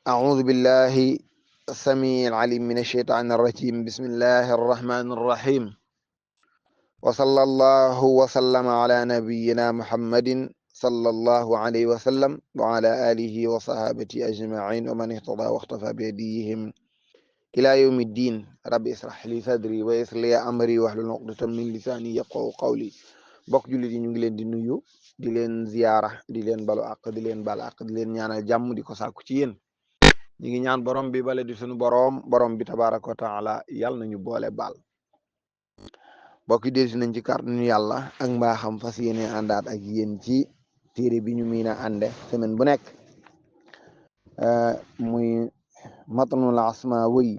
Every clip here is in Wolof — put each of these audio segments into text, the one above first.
أعوذ بالله السميع العليم من الشيطان الرجيم بسم الله الرحمن الرحيم وصلى الله وسلم على نبينا محمد صلى الله عليه وسلم وعلى آله وصحابته أجمعين ومن اهتدى واختفى بهديهم إلى يوم الدين رب اشرح لي صدري ويسر لي أمري واحلل عقدة من لساني يفقهوا قولي bokk jullit yi ñu ngi leen di nuyu di leen ziyaara di leen balu àq di leen bal àq di leen ñaanal jàmm di ko sàkku ci yéen ñi ngi ñaan borom bi bale di suñu borom bi tabaraka wa taala yàlla nañu boole baal bokki delsi nañ ci kàttanu yàlla ak mbaaxam fas yéene àndaat ak yéen ci téere bi ñu miin a ànde semaine bu nekk muy matnul asma wëy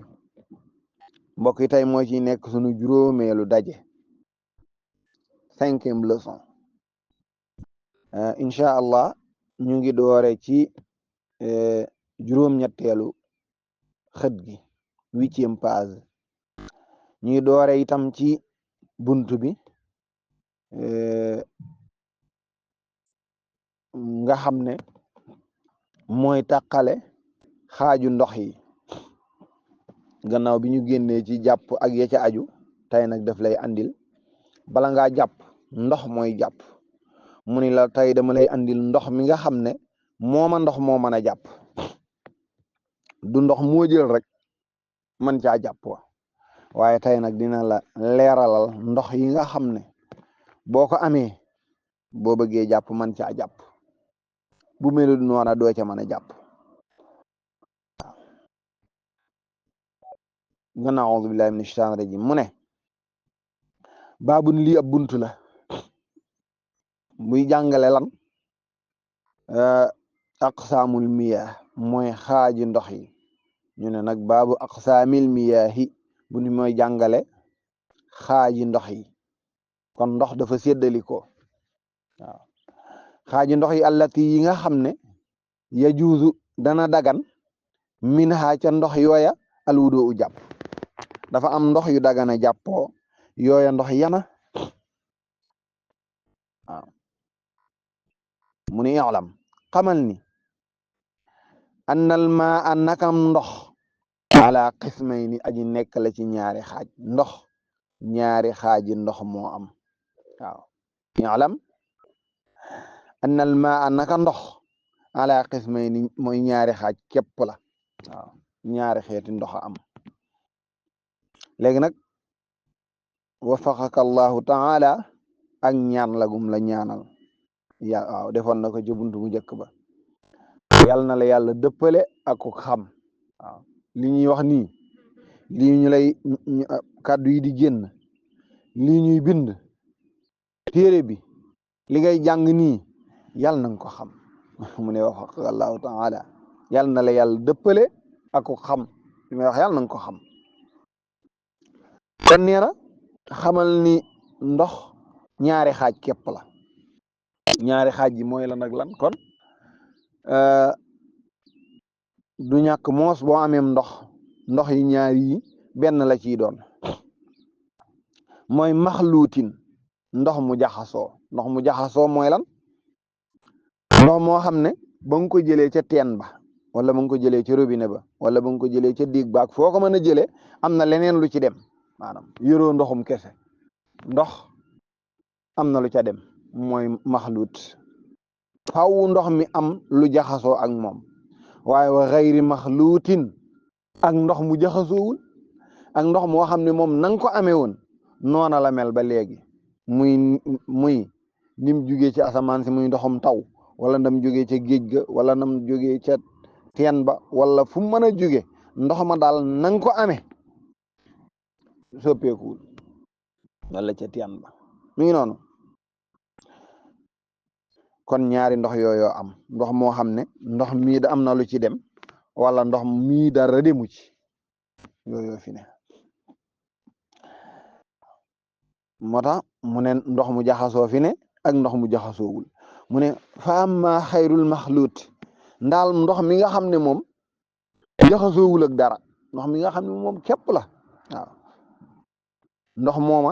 mbokk yi tey moo ci nekk suñu juróomeelu daje 5e leçon incha allah ñu ngi doore ci juróom-ñetteelu xët gi 8e page ñu ngi doore itam ci buntu bi nga xam ne mooy tàqale xaaju ndox yi gannaaw bi ñu génnee ci jàpp ak ya ca aju tey nag daf lay andil bala ngaa jàpp ndox mooy jàpp mu ni la tey dama lay andil ndox mi nga xam ne mooma ndox moo mën a jàpp du ndox moo jël rek man caa jàpp waaye tey nag dina la leeralal ndox yi nga xam ne boo ko amee boo bëggee jàpp man caa jàpp bu melu noona doo ca mën a jàpp gannaaw auzu billahi min shaytaan rajim mu ne baabun lii ab buntu la muy jàngale lan aqsaamul miyaah mooy xaaji ndox yi ñu ne nag baabu aqsaamil miyaahi bu ni mooy jàngale xaaji ndox yi kon ndox dafa séddaliko waaw xaaji ndox yi allati yi nga xam ne yajuuzu dana dagan min ha ca ndox yooya alwudu u jàpp dafa am ndox yu dagana jàppoo yooya ndox yana waaw mu ni i'lam xamal ni annal ma a nakam ndox ala qismayni aji nekk la ci ñaari xaaj ndox ñaari xaaji ndox moo am waaw i'lam annal ma a naka ndox ala qismayni mooy ñaari xaaj képp la waaw ñaari xeeti ndox a am léegi nag wafaqaka allahu taala ak ñaan lagum la ñaanal waaw defoon na ko ci buntu bu njëkk ba yàlla na la yàlla dëppale ak ko xam waaw li ñuy wax nii lii ñu lay kàddu yi di génn lii ñuy bind téere bi li ngay jàng nii yàlla na nga ko xam mu ne wafaqaka allahu taala yàlla na la yàlla dëppale ak ko xam li may wax yàlla na nga ko xam kon nee na xamal ni ndox ñaari xaaj képp la ñaari xaaj yi mooy lan ak lan kon du ñàkk moos boo ameem ndox yi ñaari yi benn la ciy doon mooy maxluutin ndox mu jaxasoo mooy lan ndox moo xam ne ba nga ko jëlee ca teen ba wala ba nga ko jëlee ca robinet ba wala ba nga ko jëlee ca diig ba ak foo ko mën a jëlee am na leneen lu ci dem maanaam yoroo ndoxum kese ndox am na lu ca dem mooy maxluut faw ndox mi am lu jaxasoo ak moom waaye wa xayri maxluutin ak ndox mu jaxasoowul ak ndox moo xam ne moom na nga ko amee woon noona la mel ba léegi muy nim jugee ci asamaan si muy ndoxum taw wala ndam jógee ca géej ga wala ndam jógee ca teen ba wala fu mu mën a jóge ndox ma daal na nga ko amee soppeekuwul wala ca teen ba mi ngi noonu kon ñaari ndox yooyu am ndox moo xam ne ndox mii da am na lu ci dem wala ndox mii dara demu ci yooyu fi ne moo tax mu ne ndox mu jaxasoo fi ne ak ndox mu jaxasoowul mu ne fa amma xayrul maxluut ndaal ndox mi nga xam ne moom jaxasoowul ak dara ndox mi nga xam ne moom képp la waaw ndox mooma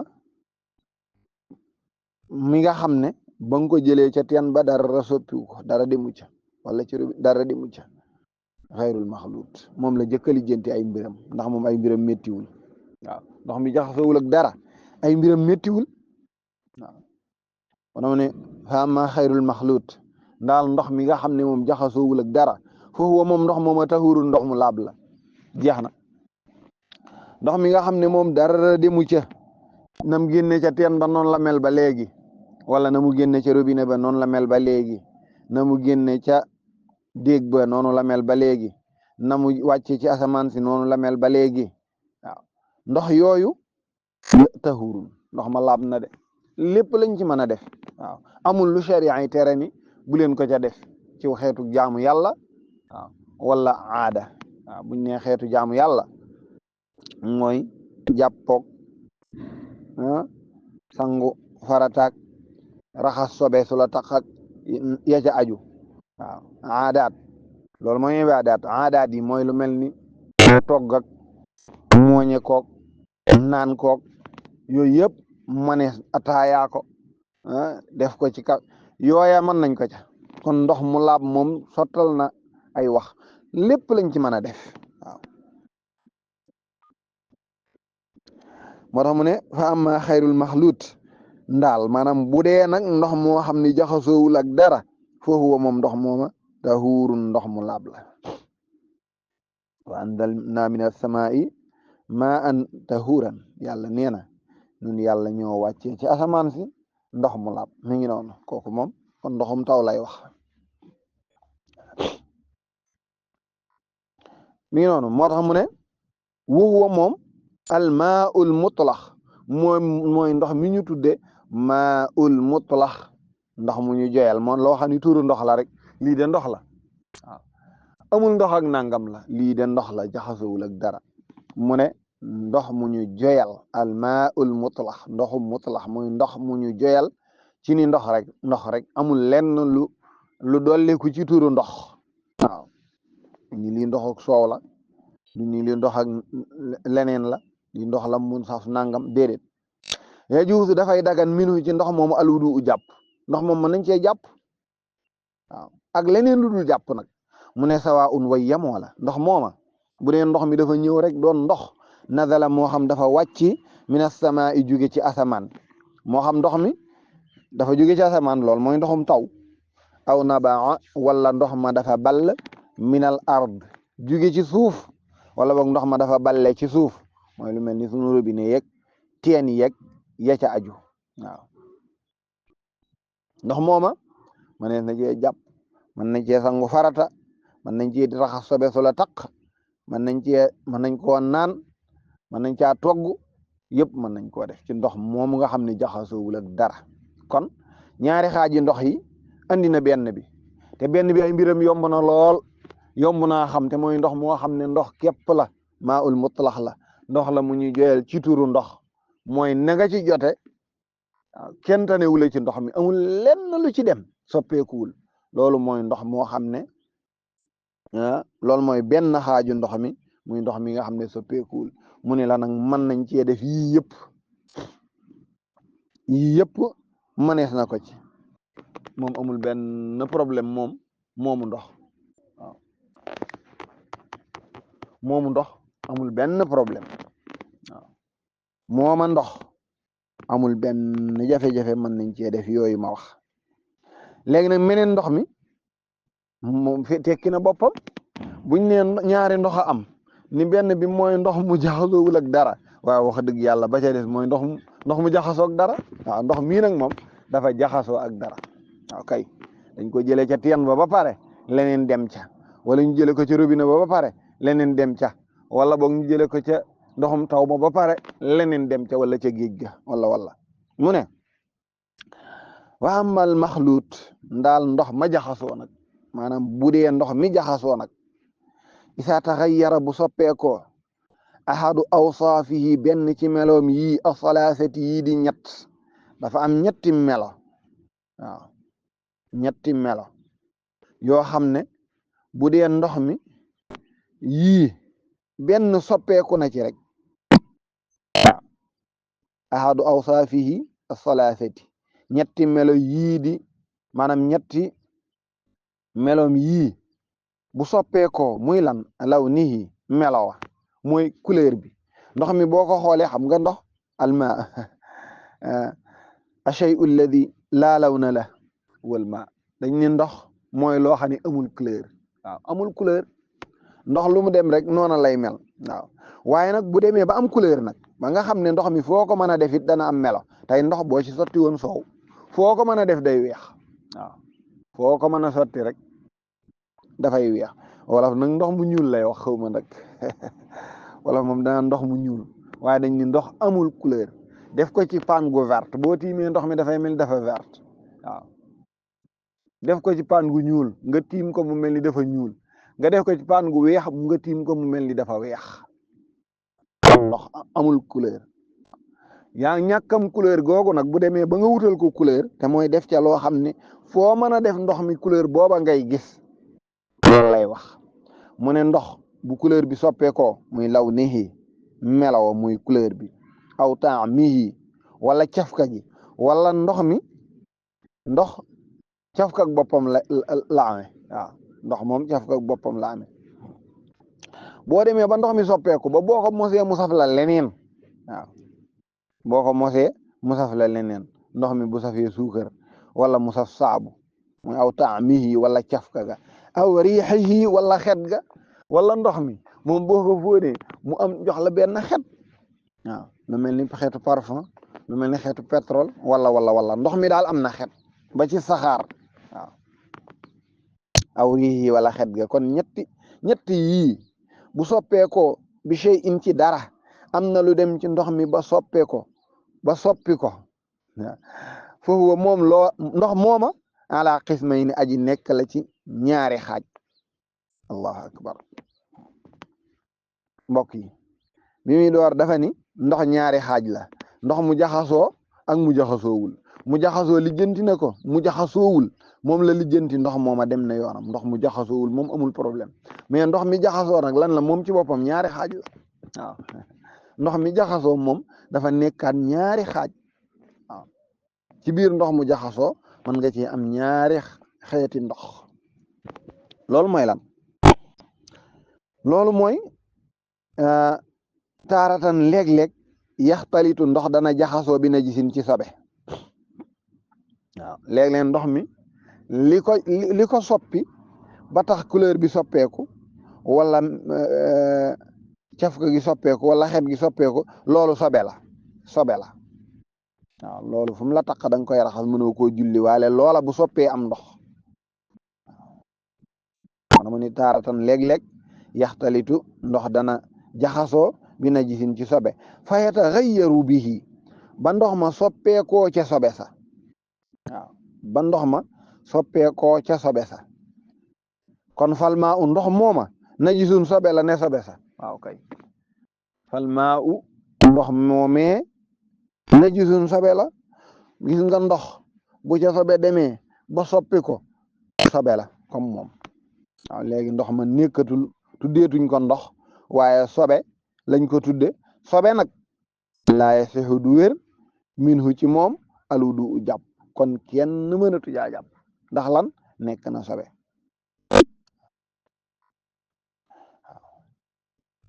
mi nga xam ne ba nga ko jëlee ca teen ba dara soppiwu ko dara demu ca wala ci dara demu ca xayrul maxluut moom la jëkk a lijjanti ay mbiram ndax moom ay mbiram méttiwul waaw ndox mi jaxasoowul ak dara ay mbiram méttiwul waaw kon ne fa amma xayrul maxluut ndaal ndox mi nga xam ne moom jaxasoowul ak dara foofu moom ndox moom a taxurul ndox mu laab la jeex na ndox mi nga xam ne moom dara demu ca nam génne ca teen ba noonu la mel ba léegi wala na mu génne ca robinet ba noonu la mel ba léegi na mu génne ca déeg ba noonu la mel ba léegi na mu wàcce ci asamaan si noonu la mel ba léegi waaw ndox yooyu taxurul ndox ma laab na de lépp lañ ci mën a def waaw amul lu sharia yi tere ni bu leen ko ca def ci xeetu jaamu yàlla waaw wala aada waaw buñ ne xeetu jaamu yàlla mooy jàppoog sangu farataak raxas sobe su la tax ak ya ca aju waaw aadaat loolu mooy aadaat yi mooy lu mel ni togg ak mooñe koog naan koog yooyu yëpp manees ataayaa ko def ko ci kaw yooya mën nañ ko ca kon ndox mu laab moom sottal na ay wax lépp lañ ci mën a def waaw moo tax mu ne fa amma xayrul maxluut ndaal maanaam bu dee nag ndox moo xam ne jaxasoowul ak dara foofu wa moom ndox mooma tahuurun ndox mu laab la wa anzalnaa mina samaa'i maa'an tahuuran yàlla nee na ñun yàlla ñoo wàccee ci asamaan si ndox mu laab mi ngi noonu kooku moom kon ndoxum taw lay wax mi ngi noonu moo tax mu ne wuhuwa moom almaa'ul mutlax mooy ndox mi ñu tudde maa'ul mutlax ndox mu ñu joyal moom loo xam ne tuuru ndox la rek lii de ndox la waaw amul ndox ak nangam la lii de ndox la jaxasowul ak dara mu ne ndox mu ñu joyal almaa'ul mutlax ndoxu mutlax muy ndox mu ñu joyal ci ni ndox rek amul lenn lu dolliku ci tuuru ndox waaw ñi lii ndox ak soow la du ñi lii ndox ak leneen la li ndox la mun saf nangam déedéet ya juusu dafay dagan minu ci ndox moomu aludu u jàpp ndox moom mën nañ cee jàpp waaw ak leneen lu dul jàpp nag mu ne sawa un way yemoo la ndox mooma bu dee ndox mi dafa ñëw rek doon ndox nazala moo xam dafa wàcc mina samaa i jóge ci asamaan moo xam ndox mi dafa jóge ci asamaan lool mooy ndoxum taw aw nabaa wala ndox ma dafa ball minal ard jóge ci suuf wala boog ndox ma dafa balle ci suuf mooy lu mel ni sunu robinet yeeg teen yeeg ya ca aju waaw ndox mooma mën na cee jàpp mën nañ cee sangu farata mën nañ cee raxas sobe su la taq mën nañ koo naan mën nañ caa togg yëpp mën nañ koo def ci ndox moomu nga xam ne jaxasoowul ak dara kon ñaari xaaji ndox yi andi na benn bi te benn bi ay mbiram yomb na lool yomb naa xam te mooy ndox moo xam ne ndox képp la maa ul mutlax la ndox la mu ñuy joyal ci turu ndox mooy na nga ci jote kenn tanewule ci ndox mi amul lenn lu ci dem soppeekuwul loolu mooy ndox moo xam ne loolu mooy benn xaaju ndox mi muy ndox mi nga xam ne soppeekuwul mu ne la nag mën nañ cee def yii yëpp mënees na ko ci moom amul benn problème moomu ndox waaw moomu ndox amul benn problème waaw mooma ndox amul benn jafe-jafe mën nañ cee def yooyu ma wax léegi nag meneen ndox mi moom tekki na boppam buñ ne ñaari ndox a am ni benn bi mooy ndox mu jaxasoowul ak dara waaw wax dëgg yàlla ba ca des mooy ndox mu jaxasoo ak dara waaw ndox mii nag moom dafa jaxasoo ak dara waaw kay dañ ko jëlee ca teen ba pare leneen dem ca wala ñu jëlee ko ca robinet ba pare leneen dem ca wala boog ñu jëlee ko ca ndoxum taw ba pare leneen dem ca wala ca géej ga wala mu ne wa amal maxluut ndaal ndox ma jaxasoo nag maanaam bu dee ndox mi jaxasoo nag isa taxayyara bu soppeekoo ahadu awsaafihi benn ci meloom yii asalaasati yii di ñett dafa am ñetti melo waaw ñetti melo yoo xam ne bu dee ndox mi yii benn soppeeku na ci rek waaw ahadu awsaafihi asalaasati ñetti melo yii di maanaam ñetti meloom yii bu soppeekoo muy lan law nihi melawa mooy couleur bi ndox mi boo ko xoolee xam nga ndox alma ashay'u alladi laa lawna la wal ma dañ ne ndox mooy loo xam ne amul couleur waaw amul couleur ndox lu mu dem rek noona lay mel waaw waaye nag bu demee ba am couleur nag ba nga xam ne ndox mi foo ko mën a def it dana am melo tey ndox boo ci sotti woon soow foo ko mën a def day weex waaw foo ko mën a sotti rek dafay weex wolof nag ndox mu ñuul lay wax xaw ma nag wolof moom dana ndox mu ñuul waaye dañ ni ndox amul couleur def ko ci paan gu verte boo tiimee ndox mi dafay mel ni dafa verte waaw def ko ci paan gu ñuul nga tiim ko mu mel ni dafa ñuul nga def ko ci paan gu weex nga tiim ko mu mel ni dafa weex ndox amul couleur yaa ñàkkam couleur googu nag bu demee ba nga wutal ko couleur te mooy def ca loo xam ne foo mën a def ndox mi couleur booba ngay gis loolu lay wax mu ne ndox bu couleur bi soppeekoo muy law nihi melaw muy couleur bi aw taamihi wala cafka ji wala ndox mi ndox cafka ak boppam la amee waaw ndox moom cafka ak boppam la amee boo demee ba ndox mi soppeeku ba boo ko mosee mu saf la leneen waaw boo ko mosee mu saf la leneen ndox mi bu safee suukar wala mu saf saabu muy aw taamihi wala cafka ga aw riixihi wala xet ga wala ndox mi moom boo ko fóonee mu am jox la benn xet waaw lu mel ni xeetu parfum lu mel ni xeetu pétrole wala ndox mi daal am na xet ba ci saxaar waaw aw riixihi wala xet ga kon ñetti yii bu soppeekoo bi shay in ci dara am na lu dem ci ndox mi ba soppeeko ba soppi ko foofu moom ndox mooma ala xismay ni aji nekk la ci ñaari xaaj allahu akbar mbokk yi bi muy door dafa ni ndox ñaari xaaj la ndox mu jaxasoo ak mu jaxasoowul mu jaxasoo lijjanti na ko mu jaxasoowul moom la lijjanti ndox mooma dem na yoonam ndox mu jaxasoowul moom amul problème mais ndox mi jaxasoo nag lan la moom ci boppam ñaari xaaj la waaw ndox mi jaxasoo moom dafa nekkaat ñaari xaaj waaw ci biir ndox mu jaxasoo mën nga ci am ñaari xeeti ndox loolu mooy lan loolu mooy taaratan léeg-léeg yaxtalitu ndox dana jaxasoo bi na gisin ci sobe waaw léeg-léeg ndox mi li ko soppi ba tax couleur bi soppeeku wala cafka gi soppeeku wala xet gi soppeeku loolu sobe la waaw loolu fu mu la taq da nga koy raxas mënoo koo julli waale loola bu soppee am ndox man mu ni taaratan léeg-léeg yaxtalitu ndox dana jaxasoo bi na gisin ci sobe fa yataxayyaru bihi ba ndox ma soppeekoo ca sobe sa waaw ba ndox ma soppeekoo ca sobe sa kon falmaa u ndox mooma na gisun sobe la ne sobe sa waaw kay falmaa u ndox moomee na gisun sobe la gis nga ndox bu ca sobe demee ba soppi ko sobe la comme moom waaw léegi ndox ma nekkatul tuddeetuñ ko ndox waaye sobe lañ ko tudde sobe nag laaye sexu du wér minhu ci moom aludu u jàpp kon kenn mënatu jaa jàpp ndax lan nekk na sobe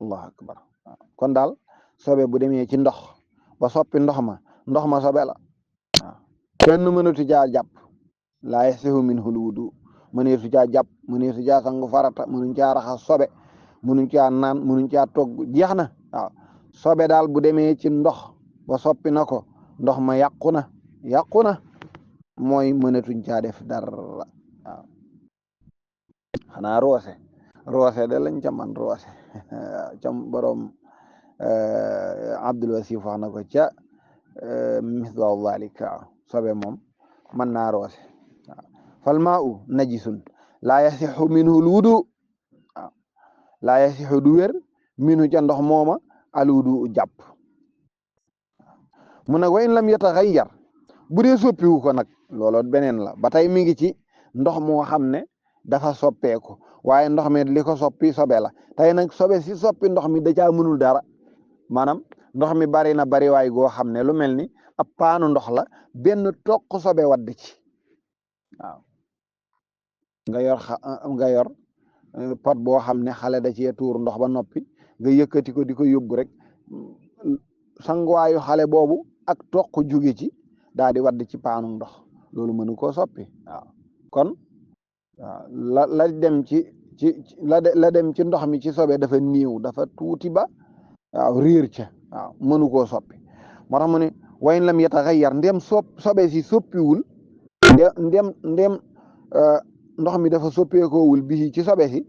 allahu akbar kon daal sobe bu demee ci ndox ba soppi ndox ma sobe la waaw kenn mënatu jaa jàpp laaye sexu minhu ludu mëneesu caa jàpp mëneesu caa sangu farata mënuñ caa raxas sobe mënuñ caa naan mënuñ caa togg jeex na waaw sobe daal bu demee ci ndox ba soppi na ko ndox ma yàqu na mooy mënatuñ caa def dara waaw xanaa roose de lañ ca man roose cam borom Abdul Wasif wax na ko ca mislu zalika sobe moom mën naa roose waaw fal maa u najisun laa yasixu minhu lwudu waaw laa yasixu du wér minhu ca ndox mooma alwudu jàpp mu nag wa in lam yataxayyar bu dee soppiwu ko nag looloo beneen la ba tey mi ngi ci ndox moo xam ne dafa soppeeku waaye ndox mi li ko soppi sobe la tey nag sobe si soppi ndox mi da caa mënul dara maanaam ndox mi bari na bari waay goo xam ne lu mel ni ab paanu ndox la benn toq sobe wadd ci waaw nga yor pot boo xam ne xale da cee tuur ndox ba noppi nga yëkkati ko di ko yóbbu rek sanguwaayu xale boobu ak toq jóge ci daal di wadd ci paanu ndox loolu mënu koo soppi waaw kon waaw la dem la dem ci ndox mi ci sobe dafa niiw dafa tuuti ba waaw réer ca waaw mënu koo soppi moo tax mu ne wayn lam yataxayyar ndem sobe si soppiwul ndem ndox mi dafa soppeekoowul bii ci sobe si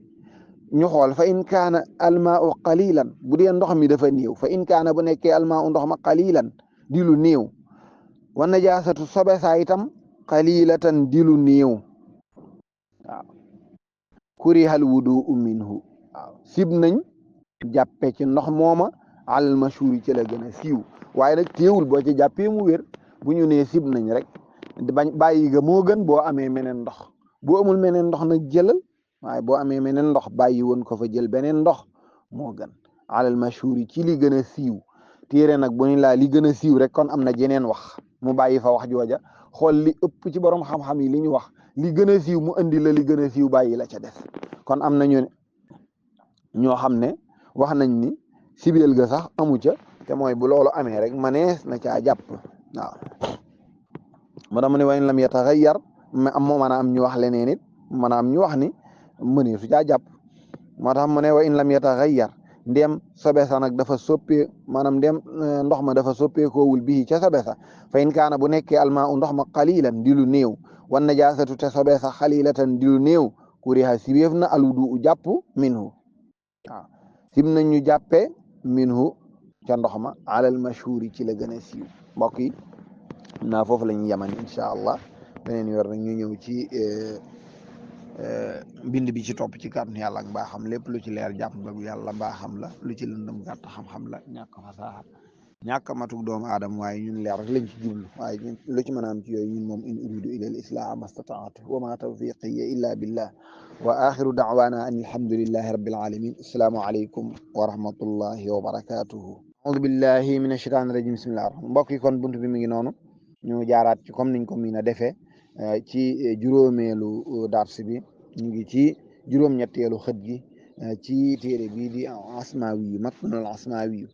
ñu xool fa in kaana almaau qalilan bu dee ndox mi dafa néew fa in kaana bu nekkee almaau ndox ma qalilan di lu néew wa najaasatu sobe saa itam qalilatan di lu néew waaw kurihal wudu minhu waaw sib nañ jàppe ci ndox mooma al mashhuri ci la gën a siiw waaye nag téewul boo ci jàppee mu wér bu ñu nee sib nañ rek bañ bàyyi ga moo gën boo amee meneen ndox boo amul meneen ndox nag jëlal waaye boo amee meneen ndox bàyyi woon ko fa jël beneen ndox moo gën alal mashhuri ci li gën a siiw téere nag bu ñu laa li gën a siiw rek kon am na jeneen wax mu bàyyi fa wax jooja xool li ëpp ci borom xam-xam yi li ñu wax li gën a siiw mu andi la li gën a siiw bàyyi la ca def kon am na ñoo xam ne wax nañ ni sibeel ga sax amu ca te mooy bu loolu amee rek manees na caa jàpp waaw moo tax mu ne wayn lam yataxayyar moo mën a am ñu wax leneen it mën a am ñu wax ni mënee su caa jàpp moo tax mu ne wa in lam yataxayyar ndem sobe sa nag dafa soppee maanaam ndem ndox ma dafa soppeekoowul bii ca sobe sa fa in kaana bu nekkee almaa u ndox ma qalilan di lu néew wan najaasatu te sobe sa xalilatan di lu néew kuriha sibeef na aludu u jàpp minhu waaw sib nañ ñu jàppee minhu ca ndox ma alal mashhuri ci la gën a siiw mbokk yi naa foofu la ñuy yaman incha allah beneen yor nag ñu ñëw ci bind bi ci topp ci kàttanu yàlla ak mbaaxam lépp lu ci leer jàpp bagu yàlla mbaaxam la lu ci lëndëm gàtt xam-xam la ñàkk fasaaxa ñàkk matuk doomu aadama waaye ñun leer rek lañ ci jublu waaye lu ci mën a am ci yooyu ñun moom in uridu ila al islaha mastataatu wa ma tawfiqiya illa billah wa axiru da'wana an alhamdulillahi rabbil alamin assalaamu aleykum wa rahmatullahi wa barakatuhu a'udhu billahi minash shaitanir rajim bismillahir rahmanir rahim mbokk yi kon buntu bi mi ngi noonu ñu jaaraat ci comme niñ ko miin a defee ci juróomeelu dars bi ñu ngi ci juróom-ñetteelu xët gi ci téere bii di asmawi matnul asmawi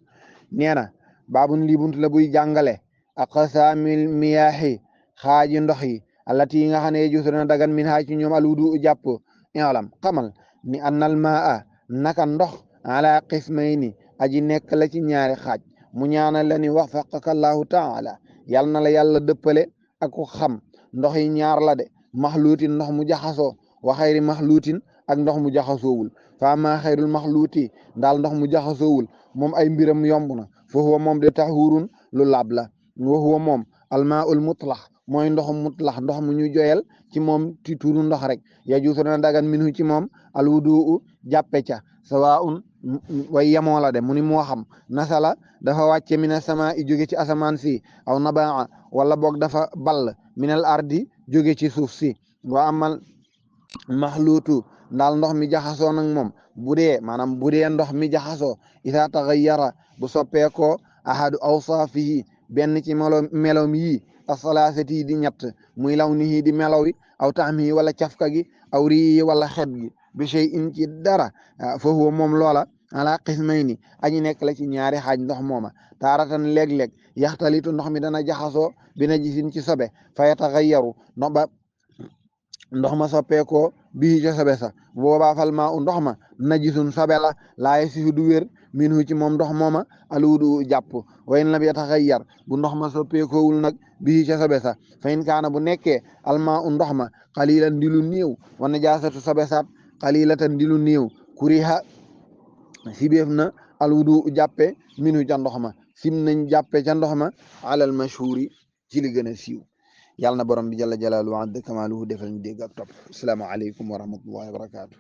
nee na baabun lii bunt la buy jàngale aqsaamil miyaahi xaaji ndox yi allati yi nga xam ne juusu na dagan min haa ci ñoom alwudu jàpp i'lam xamal ni annal maa naka ndox ala qismayni aji nekk la ci ñaari xaaj mu ñaanal la ni wafaqaka allahu taala yal na la yàlla dëppale ak ku xam ndox yi ñaar la de maxluutin ndox mu jaxasoo wa xayri maxluutin ak ndox mu jaxasoowul fa ma xayrul maxluuti daal ndox mu jaxasoowul moom ay mbiram yomb na fa huwa moom de tahurun lu laab la wa huwa moom almaul mutlax mooy ndoxum mutlax ndox mu ñu joyal ci moom ci tuuru ndox rek yajuusu na dagan minhu ci moom alwuduu jàppe ca sawaun way yemoo la de mu ni moo xam nasala dafa wàcce mina sama i jóge ci asamaan si aw nabaa wala boog dafa ball minal ardi jóge ci suuf si wa amal maxluutu ndaal ndox mi jaxasoo nag moom bu dee maanaam bu dee ndox mi jaxasoo isa taxayyara bu soppeekoo ahadu awsaafihi benn ci melom yi asalaasati di ñett muy law nihi di melow yi aw taxmi wala cafka gi aw rii wala xet gi bi shay in ci dara fa huwa moom loola ala qismayni añi nekk la ci ñaari xaaj ndox mooma taaratan léeg-léeg yaxtalitu ndox mi dana jaxasoo bi najisin ci sobe fa yataxayyaru ndox ma soppeekoo bii ca sobe sa boobaa fal maa u ndox ma najisun sobe la laaye si du wér minhu ci moom ndox mooma alwudu jàpp wayn lam yataxayyar bu ndox ma soppeekoowul nag bii ca sobe sa fa in kaana bu nekkee almaa u ndox ma qalilan di lu néew wa najaasatu sobe saat qalilatan di lu néew kuriha sibeef na alwudu jàppe minhu ca ndox ma sim nañ jàppe ca ndox ma alal mashhuri ci li gën a siiw yàlla na borom bi jalla jalaaluhu wa azza kamaaluhu defal ñu dégg ak topp assalaamu aleykum wa rahmatullahi wa barakaatu